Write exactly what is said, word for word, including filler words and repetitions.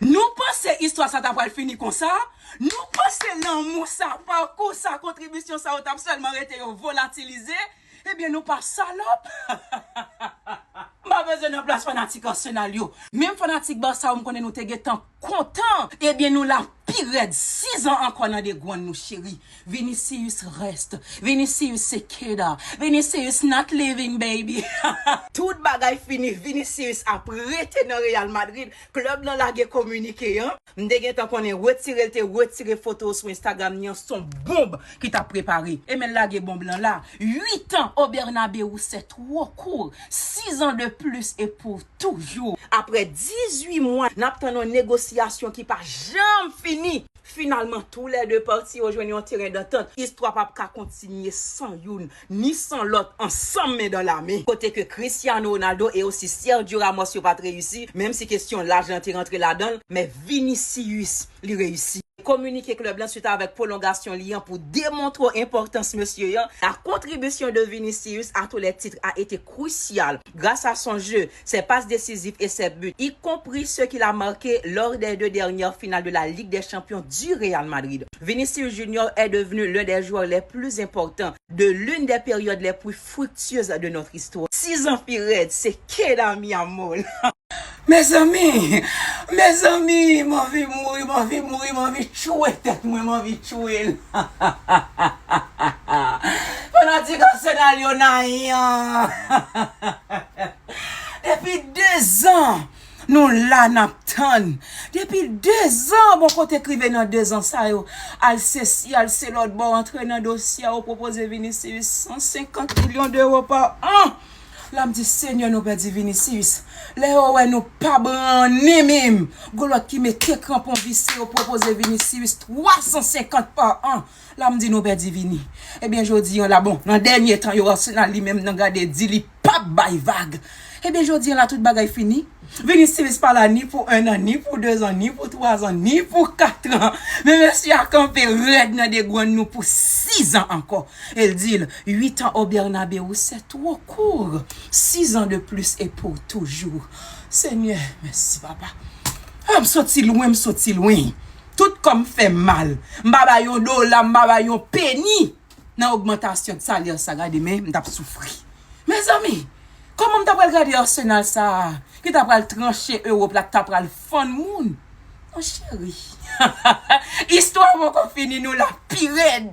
Nou panse istwa sa ta pral fini konsa? Nou panse lanmou sa, pakou sa, kontribisyon sa yo t ap sèlman rete yo volatilize? Ebyen, nou pa salòp. M pa bezwen nan plas fanatik Arsenal yo. Menm fanatik Barça yo, m konnen nou te gentan kontan. Ebyen, nou la pi rèd. Sizan ankò nan degwann nou, cheri. Vinicius reste. Vinicius se keda. Vinicius not leaving, baby. Tout bagay fini. Vinicius ap rete nan Real Madrid. Klèb lan lage kominike an. M te gentan konnen retire l te retire foto sou Instagram ni an, se yon bonb ki t ap prepare. E men l lage bonb lan la. Huit ans au Bernabéu, c'est trop court. Six ans de plus et pour toujours. Apre dizuit mwa, n ap tann yon negosyasyon ki pa janm fini. Finalman, tou lè de pati yo jwenn yon teren dantant. Istwa p ap ka kontinye san youn ni san lòt ansanm men dan la men. Kote ke Cristiano Ronaldo e osi Sergio Ramos yo pa t reyisi, menm si kesyon laj lan te rantre ladan l, men Vinicius, li reyisi. Kominike klèb lan swit avèk pwolongasyon li an pou demontre enpòtans mesye an. La contribution de Vinicius à tous les titres a été cruciale grâce à son jeu, ses passes décisives et ses buts, y compris ceux qu'il a marqués lors des deux dernières finales de la Ligue des Champions du Real Madrid. Vinicius Junior est devenu l'un des joueurs les plus importants de l'une des périodes les plus fructueuses de notre histoire. Sizan pi rèd, se keda mi amor. Mezanmi, mezanmi, m anvi mouri, m anvi mouri, m anvi tchwe tèt mwen, m anvi tchwe l. Fanatik Arsenal yo nan yon. Depi dezan, nou la n ap tann. Depi dezan, bon kote k rive nan dezan sa yo. Al se si, al se lòt bò, antre nan dosye a, yo pwopoze Vinicius san senkant milyon dewo pa an. La m di, Senyè, nou pèdi Vinicius. Lè yo wè nou pa brannen menm, gon lòt ki mete kranpon vise, yo pwopoze Vinicius twa san senkant pa an. La m di nou pèdi Vini. Ebyen, jodi an la, bon, nan dènye tan yo, Arsenal li menm nan gade di li p ap bay vag. Ebyen, jodi an la, tout bagay fini. Vinicius pa la ni pou en an, ni pou dezan, ni pou twazan, ni pou katran. Men mesye a kanpe rèd nan degwann nou pou sizan ankò. E l di l, huit ans au Bernabéu, c'est trop court. Six ans de plus et pour toujours. Senyè, mèsi, papa. Ah, m soti lwen, m soti lwen. Tout kò m fè m mal. M pa bay yon dola, m pa bay yon peni nan ogmantasyon salè sa, gade men m t ap soufri. Mezanmi, kòman m ta pral gade Arsenal sa a, ki ta pral tranche Ewòp la, ki ta pral fann moun? Non, cheri. Istwa poko fini, nou la pi rèd.